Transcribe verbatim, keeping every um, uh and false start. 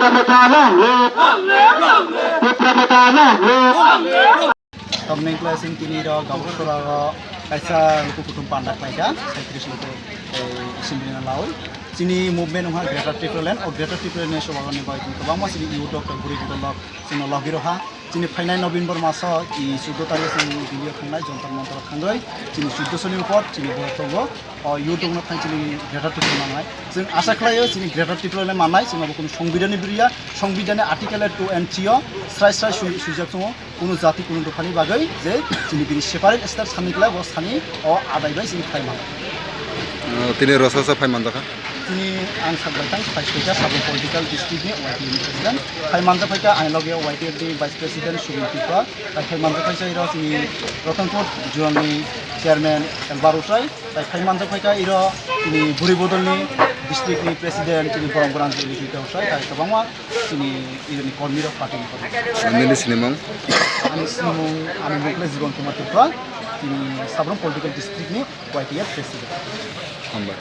Tipra Motha long live! Tipra Motha long live! Tamni khlai sing tini rok Gauchora rok kaisa luku kutum panda khlaika, saitrish luku, eh, assembly na lawi. Chini movement wngkha Greater Tipraland, o Greater Tipraland ni soba ni bai kwbangma chini youth rok tei bwrwi budol rok chini logi rok ha. Chini phainai November maso i chuddo tarik chwng Delhi o thangnai Jantar Mantar o thangwi chini chuddo soni upor chini borok tongo. O youth rokno thang chini Greater Tipraland mangnai. Chwng asa khlaio chini Greater Tipraland mannai, chwng abo kunu Songbidan ni bwrwi ya, Songbidan ni Article two and three o srai srai swi-, swijak tongo. Kunu jati kunu dophani bagwi je chini bini separate state sani khlai bo sani o adai bai chini khlai mano. O, tini rosa sa phai manjakha? Tini ang sak bai tang phai soita Sabon Political District ni Y T F ni President. Phai manjak phaikha ang loge Y T F ni Vice President Subin Tripura. Tai phai manjak phaisa iro chini Ratanpur Zonal ni Chairman Elbar Usai. Tai phai manjak phaikha iro chini Buri Bodol ni District ni President chini Borong Borang Juli Tripura Usai. Tai kwbangma chini ironi kormi rok party ni kormi. Nini sinimung? Ani sinimung, ani mung khe Jibon Kumar Tripura, chini Sabon Political District ni Y T F President. Hambai.